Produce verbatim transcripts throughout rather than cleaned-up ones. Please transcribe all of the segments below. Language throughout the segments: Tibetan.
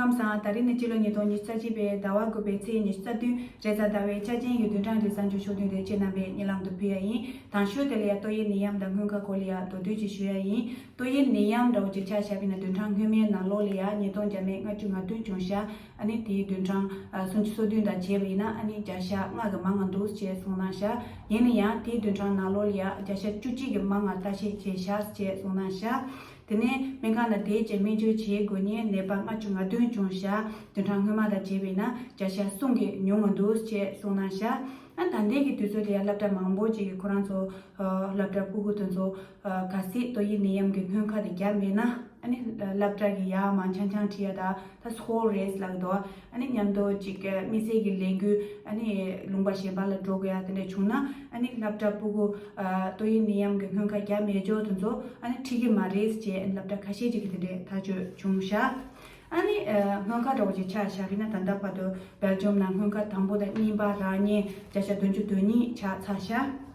ཁམས་བཟང་། ད་རིང་ནི་སྤྱི་ལོ་ཉིས་སྟོང་ཉི་ཤུ་རྩ་གཅིག་པའི་ཟླ་བ་དགུ་པའི་ཚེས་ཉི་ཤུ་རྩ་བདུན་རེས་གཟའ་ཟླ་བའི་འཆར་ཅན་གྱི་བདུན་ཕྲག་རེའི་གསར་འགྱུར་ཕྱོགས་བསྡུས་དེ་ཁྱེད་རྣམ་པས་སྙན་ལམ་དུ་ཕུལ་ཡ་ཡིན། དང་ཤོས་དེ་ལ་ཡ་ཏོག་དབྱིབས་ནད་ཡམས་དང་སྔོན་ཁ་སྐོར་ལ་ཡ་མདོར་བསྡུས་ཅིག་ཞུ་ཡ་ཡིན། ཏོག་དབྱིབས་ནད་ཡམས་འདྲ་བོ་ཅིག་ཆ་བཞག་པ་ཡིན་ན་བདུན་ཕྲག་སྔོན་མའི་ནང་ལོགས་ལ་ཡ་ཉིས་སྟོང་བརྒྱ་མེད་ལྔ་བཅུ་ང་བདུན་བྱུང་ཤག་ཨ་ནི་དེའི་བདུན་ཕྲག་ཨ་སུམ་ཅུ་སོ་བདུན་དང་བྱས་པ་ཡིན་ན་ཨ་ནི་བརྒྱ་ཆ་ལྔ་གི་མང་ང་འདུག་ཅེས་གསུངས་གནང་ཤག་ཡིན་ན་ཡང་དེའི་བདུན་ཕྲག་ནང་ལོགས་ལ་ཡ་བརྒྱ་ཆ་བཅུ་གཅིག་གི་མང་ང་ལྟ་བཤེར་བྱས་ཤག་ཅེས་གསུངས་གནང་ཤག་དེ་ནས་སྨན་ཁང་ནང་བསྡད་བྱས་སྨན་བཅོས་བྱེད་དགོས་མཁན་ནད་པ་ལྔ་བཅུ་ང་བདུན་བྱུང་ཤག་བདུན་ཕྲག་སྔོན་མ་དང་བྱས་པ་ཡིན་ན་བརྒྱ་ཆ་གསུམ་གྱིས་ཉུང་ང་འདུག་ཅེས་གསུངས་གནང་ཤག་ཨ་ད་ལྟའི་གི་དུས་ཚོད་དེ་ཡ་སློབ་གྲྭ་མང་པོ་ཅིག་གིས་ཁོ་རང་ཚོ་ཨ་སློབ་གྲྭ་ཕྲུ་གུ་དེ་ཚོ་ཨ་གལ་སྲིད་ཏོག་དབྱིབས་ནད་ཡམས་ཀྱི་སྔོན་ཁ་དེ་བརྒྱབ་མེད་ན་ཨ་ནི་སློབ་གྲྭ་གི་ཡར་མར་ཆང་ཆང་ཁྲིད་ཡ་ད་ད་སྐོར་རེས་ལབ་འདུག་ཨ་ནི་མཉམ་དུ་ཅིག་དམིགས་བསལ་གྱི་ལས་འགུལ་ཨ་ནི་ལུང་པ་གཞན་པ་ལ་འགྲོ་དགོས་ཡ་དེ་འདྲ་བྱུང་ན་ཨ་ནི་སློབ་གྲྭ་ཕྲུ་གུ་ཨ་ཏོག་དབྱིབས་ནད་ཡམས་ཀྱི་སྔོན་ཁ་བརྒྱབ་མེད་ཅོག་དེ་ཚོ་ཨ་ནི་ཁྲིད་ཀྱི་མ་རེད་ཅེས་ཨ་ནི་སློབ་གྲྭ་ཁ་ཤས་ཅིག་གིས་དེ་འདྲའི་ཐག་གཅོད་བྱུང་ཤག་ཨ་ནི་ཨ་སྔོན་ཁ་འདྲ་བོ་ཅིག་ཆ་བཞག་པ་ཡིན་ན་ད་ལྟ་བར་དུ་སྦེལ་ཇམ་ནང་སྔོན་ཁ་དང་པོ་དང་གཉིས་པ་རག་མཁན་བརྒྱ་ཆ་བདུན་ཅུ་དོན་གཉིས་ཆགས་ཚར་ཤག་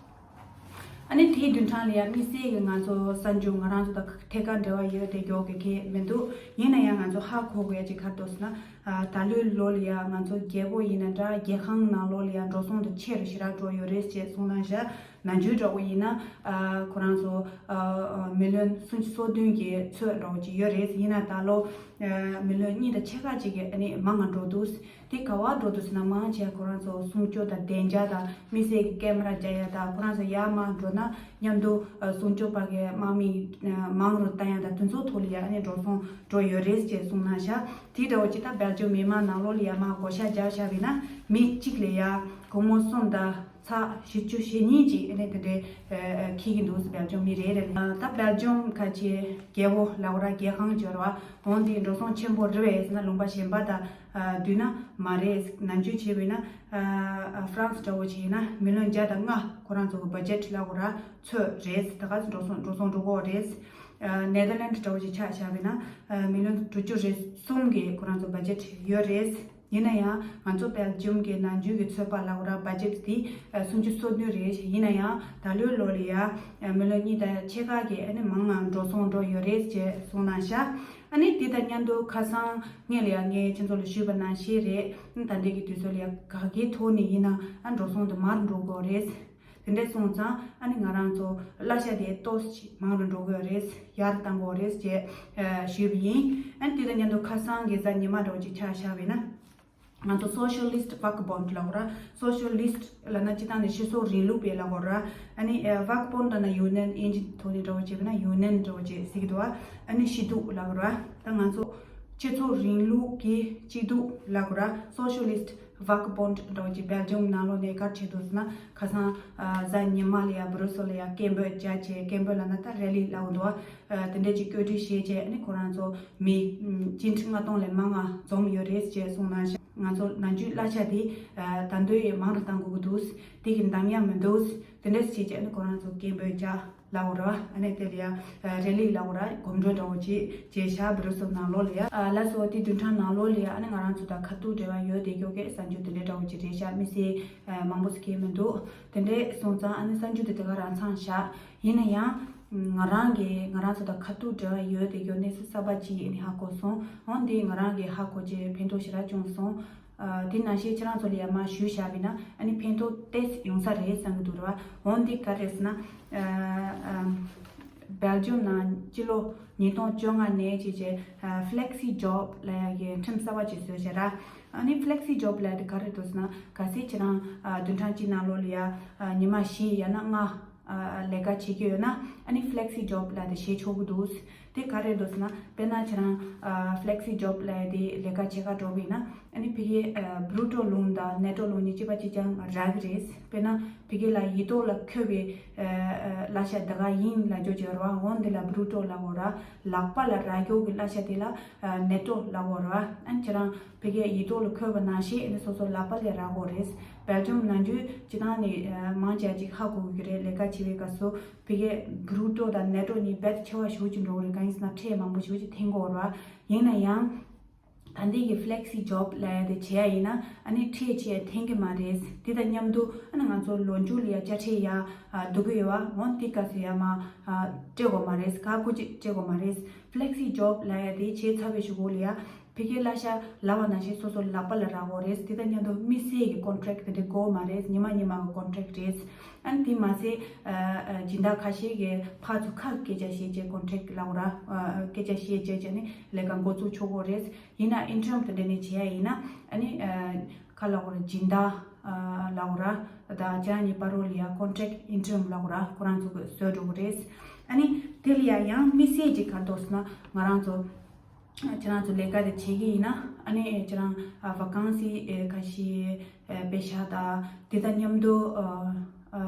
ཨ་ནི་དེའི་བདུན་ཕྲག་ལ་ཡང་དམིགས་བསལ་གྱི་ང་ཚོ་གསར་འགྱུར་ང་རང་ཚོ་དང་ཐད་ཀར་འབྲེལ་བ་ཡོད་དེ་མགྱོགས་ཀྱི་གལ་མི་འདུག་ཡིན་ན་ཡང་ང་ཚོ་ཧ་གོ་དགོས་ཡ་ཅིག་ག་རེ་འདུག་ཟེར་ན། ཨ་ད་ལོའི་ལོ་ལ་ཡང་ང་ཚོ་རྒྱལ་པོ་ཡིན་ན་འདྲ་རྒྱལ་ཁང་ནང་ལོགས་ལ་ཡང་འགྲོ་སོང་དེ་ཆེ་རུ་ཞེ་དྲག་འགྲོ་ཡོད་རེད་ཅེས་གསུངས་གནང་ཤག་ནམ་རྒྱུན་འདྲ་བོ་ཡིན་ན་ཨ་ཁོ་རང་ཚོ་ཨ་མི་ལོན་སུམ་ཅུ་སོ་བདུན་གྱི་ཚོད་འདྲ་བོ་ཅིག་ཡོད་རེད། ཡིན་ན་ད་ལོ་ཨ་མི་ལོན་གཉིས་དང་ཕྱེད་ཀ་ཅིག་གི་ཨ་ནི་མང་ང་འགྲོ་འདུག་དེ་ག་བ་འགྲོ་འདུག་ཟེར་ན་མང་ཆེ་ཁོ་རང་ཚོ་སྲུང་སྐྱོབ་དང་བདེ་འཇགས་དང་དམིགས་བསལ་གྱི་ཀེ་མ་ར་རྒྱག་ཡ་དང་ཁོ་རང་ཚོ་ཡར་མར་འགྲོ་ན་མཉམ་དུ་ཨ་སྲུང་སྐྱོབ་པ་གི་དམག་མི་ཨ་མང་རུ་བཏང་ཡ་དང་དེ་ཚོ་ཐོག་ལ་ཡ་ཨ་ནི་འགྲོ་སོང་འགྲོ་ཡོད་རེད་ཅེས་གསུངས་གནང་ཤག་དེ་འདྲ་བོ་ཅིག་ད་སྦེལ་ཇམ་མི་མང་ནང་ལོགས་ལ་ཡ་མར་བགོ་བཤའ་རྒྱག་བཞག་པ་ཡིན་ན་མི་གཅིག་ལ་ཡ་སྒོར་མོ་གསུམ་དང་ཚེག་བཞི་བཅུ་ཞེ་གཉིས་ཅིག་ཨ་ནི་དེ་འདྲའི་ཨ་ཨ་འཁྱེར་གྱི་འདུག་སྦེལ་ཇམ་མི་རེ་རེ་ལ། ད་སྦེལ་ཇམ་ཁ་ཆེ་རྒྱལ་པོ་ལབ་དགོས་ར་རྒྱལ་ཁང་ཅིག་ཡོད་རེད་བ། འོང་དེ་འགྲོ་སོང་ཆེན་པོ་རེད་པས་ཟེར་ན་ལུང་པ་གཞན་པ་དང་ཨ་བསྡུར་ན་མ་རེད། ནམ་རྒྱུན་བྱས་པ་ཡིན་ན་ཨ་ཨ་ཧྥ་རན་སི་འདྲ་བོ་བྱས་ན་མི་ལོན་བརྒྱ་དང་ལྔ་ཁོ་རང་ཚོ་གི་བ་ཇེཊ་ལབ་དགོས་ར་ཚོད་རེད། ད་ག་ཚོད་འགྲོ་སོང་འགྲོ་སོང་འགྲོ་གི་ཡོད་རེད། ཨ་ནེ་དར་ལེན་ཌི་འདྲ་བོ་ཅིག་ཆ་བཞག་པ་ཡིན་ན་ཨ་མི་ལོན་དྲུག་ཅུ་རེ་གསུམ་གི་ཁོ་རང་ཚོ་བ་ཇེཊ་ཡོད་རེད། ཡིན་ན་ཡང་ང་ཚོ་སྦེལ་ཇམ་གི་ནམ་རྒྱུན་གྱི་ཚོད་དཔག་ལབ་དགོས་ར་བ་ཇེཊ་དེ་ཨ་སུམ་ཅུ་སོ་བདུན་རེད། ཡིན་ན་ཡང་ད་ལོའི་ལོ་ལ་ཡ་ཨ་མི་ལོན་གཉིས་དང་ཕྱེད་ཀ་གི་ཨ་ནི་མང་ང་འགྲོ་སོང་འགྲོ་ཡོད་རེད་ཅེས་གསུངས་གནང་ཤག་ཨ་ནི་དེ་དང་མཉམ་དུ་ཁ་སང་ངས་ལ་ཡ་ངས་ཁྱེད་ཚོ་ལ་ཞུས་པ་ནང་བཞིན་རེད། ད་ལྟའི་གི་དུས་ཚོད་ལ་ཡ་ག་གེའི་ཐོག་ནས་ཡིན་ན་ཨ་འགྲོ་སོང་དེ་མར་འགྲོ་དགོས་རེད། དེ་འདྲས་སོང་ཙང་ཨ་ནི་ང་རང་ཚོ་གླ་ཆ་དེ་ཏོག་ཙམ་མང་རུ་འགྲོ་དགོས་རེད། ཡར་བཏང་དགོས་རེད་ཅེས་ཨ་ཞུས་པ་ཡིན། ཨ་ནི་དེ་དང་མཉམ་དུ་ཁ་སང་གི་གཟའ་ཉི་མ་འདྲ་བོ་ཅིག་ཆ་བཞག་པ་ཡིན་ན། ང་ཚོ་Socialist Vagabond ལབ་དགོས་ར། Socialist ལབ་ན་སྤྱིར་བཏང་ནས་སྤྱི་ཚོགས་རིང་ལུགས་པའི་ལབ་དགོས་ར། ཨ་ནི་ཨ་Vagabond ལབ་ན་ཡུ་ནི་ཡན་དབྱིན་ཇི་ཐོག་ནས་འདྲ་བོ་བྱས་པ་ན་ཡུ་ནི་ཡན་འདྲ་བོ་བྱས་ཟེར་གྱི་འདུག་ཨ་ནི་སྐྱིད་སྡུག་ལབ་དགོས་ར། ད་ང་ཚོ་སྤྱི་ཚོགས་རིང་ལུགས་ཀྱི་སྐྱིད་སྡུག་ལབ་དགོས་ར། Socialist Vagabond འདྲ་བོ་ཅིག་སྦེལ་ཇམ་ནང་ལོགས་ནས་ག་རེ་བྱས་འདུག་ཟེར་ན་ཁ་སང་ཨ་གཟའ་ཉི་མ་ལ་ཡ་Brussels ལ་ཡ་སྐད་འབོད་རྒྱག་བྱས། སྐད་འབོད་ལབ་ན་ད་རེ་ལི་ལབ་དགོས་འདུག་ཨ་དེ་འདྲས་ཅིག་བཀོད་སྒྲིག་བྱས་བྱས་ཨ་ནི་ཁོ་རང་ཚོ་མི་ཨམ་བཅུ་ཁྲི་ལྔ་སྟོང་ལས་མང་ང་འཛོམས་ཡོད་རེད་ཅེས་གསུངས་གནང་ཤག་ང་ཚོ་ནམ་རྒྱུན་གླ་ཆ་དེ་ཨ་ད་དུང་ཡང་མང་རུ་གཏང་དགོས་ཀྱི་འདུག་དེ་གི་འདང་ཡ་མི་འདུག་དེ་འདྲས་བྱས་བྱས་ཨ་ནི་ཁོ་རང་ཚོ་སྐད་འབོད་རྒྱག་ལབ་དགོས་ར། ཨ་ནི་དེ་ལ་ཡ་ཨ་རེ་ལི་ལབ་དགོས་ར། གོམ་བགྲོད་འདྲ་བོ་ཅིག་བྱས་ཤག Brussels ནང་ལོགས་ལ་ཡ། ཨ་ལགས་སོ། དེ་བདུན་ཕྲག་ནང་ལོགས་ལ་ཡ་ཨ་ནི་ང་རང་ཚོ་དང་ཁ་ཐུག་འབྲེལ་བ་ཡོད་དེ་མགྱོགས་ཀྱི་གསར་འགྱུར་དེ་འདྲས་འདྲ་བོ་ཅིག་རེད་ཤག་དམིགས་བསལ་ཨ་མང་པོ་ཟེར་མཁན་མི་འདུག་དེ་འདྲས་སོང་ཙང་ཨ་ནི་གསར་འགྱུར་དེ་དེ་ག་རང་ཚང་ཤག་ཡིན་ན་ཡང་ང་རང་གི་ང་རང་ཚོ་དང་ཁ་ཐུག་འབྲེལ་བ་ཡོད་དེ་མགྱོགས་གནས་ཚུལ་གསར་པ་ཅིག་ཨ་ནི་ཧ་གོ་སོང་། འོན་ཏེ་ང་རང་གི་ཧ་གོ་རྗེས་ཕན་ཐོགས་ཞེ་དྲག་བྱུང་སོང་། ཨ་དེ་ནང་བཞིན་ཁྱེད་རང་ཚོ་ལ་ཡང་མར་ཞུས་བཞག་པ་ཡིན་ན་ཨ་ནི་ཕན་ཐོགས་ཏོག་ཙམ་ཡོང་ས་རེད་བསམ་གྱི་འདུག་ར། འོན་ཏེ་ག་རེ་ཟེར་ན། ཨ་ཨ་སྦེལ་ཇམ་ནང་སྤྱི་ལོ་ཉིས་སྟོང་བཅོ་ལྔ་ནས་བྱས་བྱས་ཨ་Flexi Job ལབ་ཡ་གི་ཁྲིམས་གསར་བ་ཅིག་བཟོས་བྱས་ར། ཨ་ནི་Flexi Job ལབ་ཡ་དེ་ག་རེ་འདུག་ཟེར་ན། གལ་སྲིད་ཁྱེད་རང་ཨ་བདུན་ཕྲག་གཅིག་ནང་ལོགས་ལ་ཡ་ཨ་ཉི་མ་བཞི་ཡང་ན་ལྔ་ཨ་ལས་ཀ་བྱེད་ཀྱི་ཡོད་ན་ཨ་ནི་Flexi Job ལབ་ཡ་དེ་བྱེད་ཆོག་གི་འདུག་དེ་ག་རེ་འདུག་ཟེར་ན། དཔེར་ན་ཁྱེད་རང་ཨ་Flexi Job ལབ་ཡ་དེ་ལས་ཀ་བྱེད་ག་འགྲོ་བ་ཡིན་ན་ཨ་ནི་ཕ་གིའི་ཨ་Brutto ལོན་དང་Netto ལོན་གཉིས་གཅིག་པ་གཅིག་རྐྱང་རག་གི་རེད། དཔེར་ན་ཕ་གི་ལ་ཡིག་ཐོག་ལ་འཁོད་པའི་ཨ་ཨ་གླ་ཆ་དེ་ག་ཡིན་ལབ་རྒྱུ་ཅིག་ཡོད་རེད་བ། འོ་འདི་ལ་Brutto ལབ་དགོས་ར། ལག་པ་ལ་རག་རྒྱུ་གི་གླ་ཆ་དེ་ལ་ཨ་Netto ལབ་དགོས་རེད་བ། ཨ་ནི་ཁྱེད་རང་ཕ་གིའི་ཡིག་ཐོག་ལ་འཁོད་པ་ནང་བཞིན་ཨ་ནི་སོ་སོ་ལག་པ་ལ་རག་དགོས་རེད། སྦེལ་ཇམ་ནང་རྒྱུན་སྤྱིར་བཏང་ནས་ཨ་མང་ཆེ་བ་ཅིག་ཧ་གོ་གི་རེད། ལས་ཀ་བྱེད་པའི་སྐབས་སུ་ཕ་གིའི་Brutto དང་Netto གཉིས་རྦད་དེ་ཆེ་བ་ཞེ་པོ་ཅིག་འགྲོ་གི་རེད། གང་ཡིན་ཟེར་ན་ཁྲལ་མང་པོ་ཞེ་པོ་ཅིག་འཐེན་དགོས་རེད་བ། ཡིན་ན་ཡང་ད་ལྟའི་གི་Flexi Job ལབ་ཡ་དེ་བྱས་ཡ་ཡིན་ན་ཨ་ནི་ཁྲལ་ཆེ་འཐེན་གི་མ་རེད། དེ་དང་མཉམ་དུ་ཨ་ནི་ང་ཚོ་ལོ་མཇུག་ལ་ཡ་དཔྱ་ཁྲལ་ཡ་ཨ་བསྡུ་གི་ཡོད་བ། འོ་དེ་སྐབས་སུ་ཡ་མར་ཨ་སྤྲད་དགོས་མ་རེད། ཁག་ཁུར་ཅིག་སྤྲད་དགོས་མ་རེད། Flexi Job ལབ་ཡ་དེ་བྱས་ཚར་བའི་གཞུག་གུ་ལ་ཡ། ཕ་གིའི་གླ་ཆ་ལབ་པ་ནང་བཞིན་སོ་སོ་ལག་པ་ལ་རག་གི་རེད། དེ་དང་མཉམ་དུ་དམིགས་བསལ་གྱི་ཀོན་ཊེག་དེ་འདྲ་དགོས་མ་རེད། ཉི་མ་ཉི་མ་གི་ཀོན་ཊེག་རེད། ཨ་ནི་དེ་མ་ཟད་ཨ་ཨ་སྦྱིན་བདག་ཁ་ཤས་ཀྱིས་ཕར་ཚུར་ཁ་སྐད་ཆ་བཤད་བྱས་ཀོན་ཊེག་ལབ་དགོས་ར། ཨ་སྐད་ཆ་བཤད་བྱས་བྱས་ནས་ལས་ཀ་འགོ་བཙུགས་ཆོག་གི་རེད། ཡིན་ན་ཨིན་ཊརམ་དེ་འདྲ་ནས་བྱེད་ཡ་ཡིན་ན། ཨ་ནི་ཨ་ཁ་ལབ་དགོས་ར། སྦྱིན་བདག་ཨ་ལབ་དགོས་ར། ད་ཁྱེད་རང་གཉིས་བར་རོ་ལ་ཡ་ཀོན་ཊེག་ཨིན་ཊརམ་ལབ་དགོས་ར། ཁོ་རང་ཚོ་གིས་བཟོས་འགྲོ་གི་རེད། ཨ་ནི་དེ་ལ་ཡ་ཡང་དམིགས་བསལ་གྱི་ག་རེ་འདུག་ཟེར་ན། ང་རང་ཚོ་ཁྱེད་རང་ཚོ་ལས་ཀ་དེ་བྱེད་ཀྱི་ཡིན་ན། ཨ་ནི་ཁྱེད་རང་ཨ་ཝ་ཀན་སི་ཨེ་ཁ་ཤས་ཨེ་པེ་ཤག་དང་དེ་དང་མཉམ་དུ་ཨ་ཨ་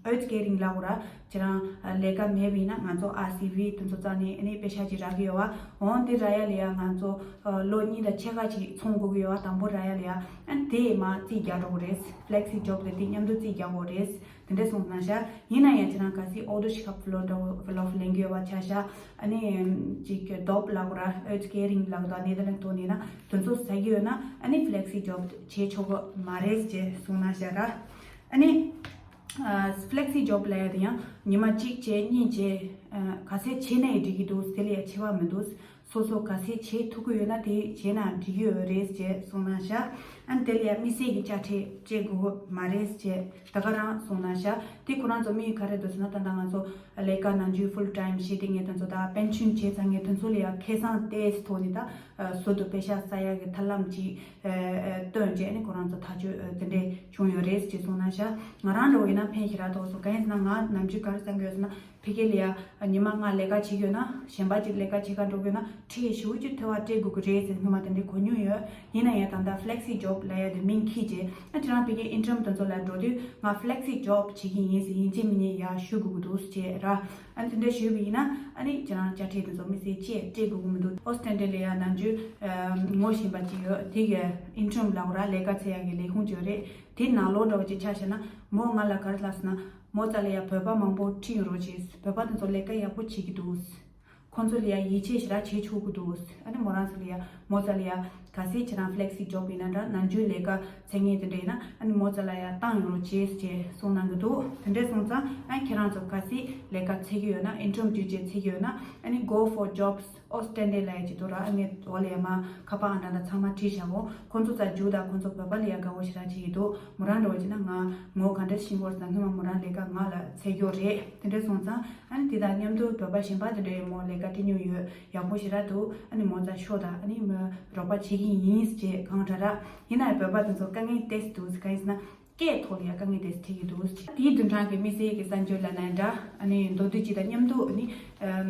ཨར་ཐི་ཀེ་རིང་ལབ་དགོས་ར། ཁྱེད་རང་ཨ་ལས་ཀ་མེད་པ་ཡིན་ན་ང་ཚོ་ཨར་སི་ཝི་དེ་ཚོ་རྩ་ནས་ཨ་ནི་པེ་ཤག་ཅིག་རག་གི་ཡོད་པ། འོང་དེ་རག་ཡ་ལ་ཡ་ང་ཚོ་ཨ་ལོ་གཉིས་དང་ཕྱེད་ཀ་ཅིག་ཚོང་དགོས་ཀྱི་ཡོད་པ། དང་པོ་རག་ཡ་ལ་ཡ། ཨ་ནི་དེ་མར་རྩིས་རྒྱག་འགྲོ་གི་རེད། ཕི་ལེག་སི་ཇོབ་དེ་དེ་མཉམ་དུ་རྩིས་རྒྱག་དགོས་རེད། དེ་འདྲ་སོང་ན་ཤག་ཡིན་ན་ཡང་ཁྱེད་རང་གལ་སྲིད་ཨོ་ཊོ་ཤོབ་ཕི་ལོ་ཌེ་ཝེ་ལོབ་ལེན་གྱི་ཡོད་པ་ཆ་བཞག་ཨ་ནི་ཅིག་ཌོབ་ལབ་དགོས་ར། ཨར་ཐི་ཀེ་རིང་ལབ་དགོས་ར། ནེ་ཐར་ལེན་ཌི་ཐོག་ནས་ན་དེ་ཚོ་ཟ་གི་ཡོད་ན། ཨ་ནི་ཕི་ལེག་སི་ཇོབ་བྱེད་ཆོག་གི་མ་རེད་ཅེས་གསུངས་ན་ཤག་ར། ཨ་ནི་ཨ་ཕི་ལེག་སི་ཇོབ་ལབ་ཡ་དེ་ཡང་ཉི་མ་གཅིག་བྱས་གཉིས་བྱས་ཨ་ག་ཚད་བྱས་ན་ཡང་འགྲིག་གི་འདུག་དེ་ལས་ཡང་ཆེ་བ་མི་འདུག་སོ་སོ་ག་ཚད་བྱེད་ཐུབ་ཀྱི་ཡོད་ན་དེ་བྱས་ན་འགྲིག་གི་ཡོད་རེད་ཅེས་གསུངས་གནང་ཤག་ཨ་ནི་དེ་ལ་ཡང་དམིགས་བསལ་གྱི་དཔྱ་ཁྲལ་སྤྲད་དགོས་ཀྱི་མ་རེད་ཅེས་ད་ག་རང་གསུངས་གནང་ཤག་དེ་ཁོ་རང་ཚོ་དམིགས་ཡུལ་ག་རེ་འདུག་ཟེར་ན། ད་ལྟ་ང་ཚོ་ལས་ཀ་ནམ་རྒྱུན་ཕུལ་ཊའིམ་བྱེད་བསྡད་མཁན་དེ་ཚོ་དང་པེན་ཤན་བྱས་ཚར་མཁན་དེ་ཚོ་ལ་ཡང་ཁེ་བཟང་ཏོག་ཙམ་ཐོག་ནས་ད་ཟུར་དུ་པེ་ཤག་བསགས་ཡག་གི་ཐབས་ལམ་ཅིག་བཏོན་བྱས་ནས་ཁོ་རང་ཚོ་ཐག་གཅོད་དེ་འདྲས་བྱུང་ཡོད་རེད་ཅེས་གསུངས་གནང་ཤག་ང་རང་འདྲ་བོ་ཡིན་ན་ཕན་ཞེ་དྲག་ཐོགས་སོང་། གང་ཡིན་ཟེར་ན་ང་ནམ་རྒྱུན་ག་རེ་བསམ་གྱི་ཡོད་ཟེར་ན། ཕ་གི་ལ་ཡ་ཉི་མ་ལྔ་ལས་ཀ་བྱེད་ཀྱི་ཡོད་ན། གཞན་པ་ཅིག་ལས་ཀ་བྱེད་ག་འགྲོ་གི་ཡོད་ན་ཁྲལ་ཞེ་པོ་ཅིག་ཐོལ་པ་སྤྲད་དགོས་ཀྱི་རེད་ཟེར་སྔོན་མ་དེ་འདྲའི་གོ་མྱོང་ཡོད། ཡིན་ན་ཡང་ད་ལྟ་ཕི་ལེག་སི་ཇོབ་ལབ་ཡ་དེ་མིང་འཁྱེར་བྱས། ཨ་ཁྱེད་རང་ཕ་གིའི་ཨིན་ཊརམ་དེ་ཚོ་ལ་འགྲོ་དུས་ང་ཕི་ལེག་སི་ཇོབ་བྱེད་ཀྱི་ཡིན་ཟེར་ཡིན་གཅིག་མིན་གཉིས་ཡར་ཞུ་དགོས་ཀྱི་འདུག་ཅེས་ར། ཨ་ནི་དེ་འདྲ་ཞུས་པ་ཡིན་ན་ཨ་ནི་ཁྱེད་རང་དཔྱ་ཁྲལ་དེ་ཚོ་དམིགས་བསལ་ཅིག་སྤྲད་དགོས་ཀྱི་མི་འདུག་ཨོ་སི་ཊེན་ཌི་ལ་ཡ་ནམ་རྒྱུན་ངོ་ཤེས་པ་ཅིག་ཡོད། དེ་གི་ཨིན་ཊརམ་ལབ་དགོས་ར། ལས་ཀ་བྱེད་ཡག་གི་ལས་ཁུངས་ཅིག་ཡོད་རེད། དེ་ནང་ལོགས་འདྲ་བོ་ཅིག་ཆ་བཞག་ན་མོ་ང་ལ་ག་རེ་ལབ་ཟེར་ན། མོ་རྩ་ལ་ཡ་བོད་པ་མང་པོ་ཁྲིད་ཡོང་རོགས་བྱེད། བོད་པ་དེ་ཚོ་ལས་ཀ་ཡག་པོ་བྱེད་ཀྱི་འདུག་ཁོང་ཚོ་ལ་ཡ་ཡིད་ཆེས་ཞེ་དྲག་བྱེད་ཆོག་གི་འདུག་ཨ་ནི་མོ་རང་ཚོ་ལ་ཡ་མོ་རྩ་ལ་ཡ་གལ་སྲིད་ཁྱེད་རང་ཕི་ལེག་སི་ཇོབ་ཡིན་ན་འདྲ། ནམ་རྒྱུན་ལས་ཀ་བྱེད་མཁན་དེ་འདྲ་ཡིན་ན། ཨ་ནི་མོ་རྩ་ལ་ཡ་བཏང་ཡོང་རོགས་བྱེད་ཅེས་གསུངས་གནང་གི་འདུག་དེ་འདྲ་སོང་ཙང་ཨ་ཁྱེད་རང་ཚོ་གལ་སྲིད་ལས་ཀ་བྱེད་ཀྱི་ཡོད་ན། ཨིན་ཊར་བིའུ་བྱེད་བྱེད་ཀྱི་ཡོད་ན། ཨ་ནི་Go for Jobs Australia ལབ་ཡ་ཅིག་འདུག་ར། ཨ་ནི་འོག་ལ་ཡ་མར་ཁ་པར་ཨང་གྲངས་དང་ཚང་མ་བྲིས་བཞག་གོ། ཁོང་ཚོ་རྩ་རྒྱུགས་དང་ཁོང་ཚོ་བོད་པ་ལ་ཡ་དགའ་བོ་ཞེ་དྲག་བྱེད་ཀྱི་འདུག་མོ་རང་འདྲ་བོ་བྱས་ན་ང་ངོ་ག་འདྲ་ཤེས་ཀྱི་ཡོད་ཟེར་ན། སྔོན་མ་མོ་རང་ལས་ཀ་ང་ལ་འཚོལ་གྱི་ཡོད་རེད། དེ་འདྲ་སོང་ཙང་ཨ་ནི་དེ་དང་མཉམ་དུ་བོད་པ་གཞན་པ་དེ་འདྲ་ཡང་མོ་ལས་ཀ་སྤྲད་མྱོང་ཡོད། ཡག་པོ་ཞེ་དྲག་འདུག་ཨ་ནི་མོ་རྩ་ཤོག་དང་ཨ་ནི་མོ་རོགས་པ་བྱེད་ཀྱི་ཡིན་ཅེས་གང་དྲག་ར། ཡིན་ན་ཡང་བོད་པ་དེ་ཚོ་དཀའ་ངལ་ཏོག་ཙམ་འདུག་གང་ཡིན་ཟེར་ན། སྐད་ཐོག་ལ་ཡང་དཀའ་ངལ་དེ་འཕྲད་ཀྱི་འདུག་དེའི་བདུན་ཕྲག་གི་དམིགས་བསལ་གྱི་གསར་འགྱུར་ལབ་ན་འདྲ། ཨ་ནི་མདོར་བསྡུས་ཅིག་དང་མཉམ་དུ་ཨ་ནི་ཨམ་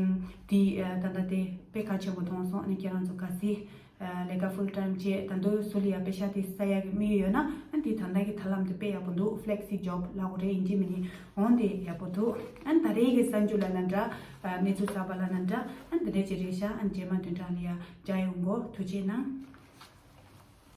དེ་ཨ་ད་ལྟ་དེ་དཔེ་གལ་ཆེན་པོ་མཐོང་སོང་། ཨ་ནི་ཁྱེད་རང་ཚོ་གལ་སྲིད་ཨ་ལས་ཀ་ཕུལ་ཊའིམ་བྱས་ད་དུང་ཟུར་ལ་ཡ་པེ་ཤག་དེ་བསགས་ཡག་གི་དམིགས་ཡུལ་ཡོད་ན། ཨ་ནི་དེ་ད་ལྟ་གི་ཐབས་ལམ་དེ་དཔེ་ཡག་པོ་འདུག་ཕི་ལེག་སི་ཇོབ་ལབ་དགོས་རེད། ཡིན་གཅིག་མིན་གཉིས་འོང་དེ་ཡག་པོ་འདུག་ཨ་ནི་ད་རེས་ཀྱི་གསར་འགྱུར་ལབ་ན་འདྲ། ཨ་གནས་ཚུལ་གསར་པ་ལབ་ན་འདྲ། ཨ་ནི་འདི་འདྲ་ཅིག་རེད་ཤག་ཨ་ནི་རྗེས་མ་བདུན་ཕྲག་ལ་ཡ་མཇལ་ཡོང་གོ། ཐུགས་རྗེ་གནང་།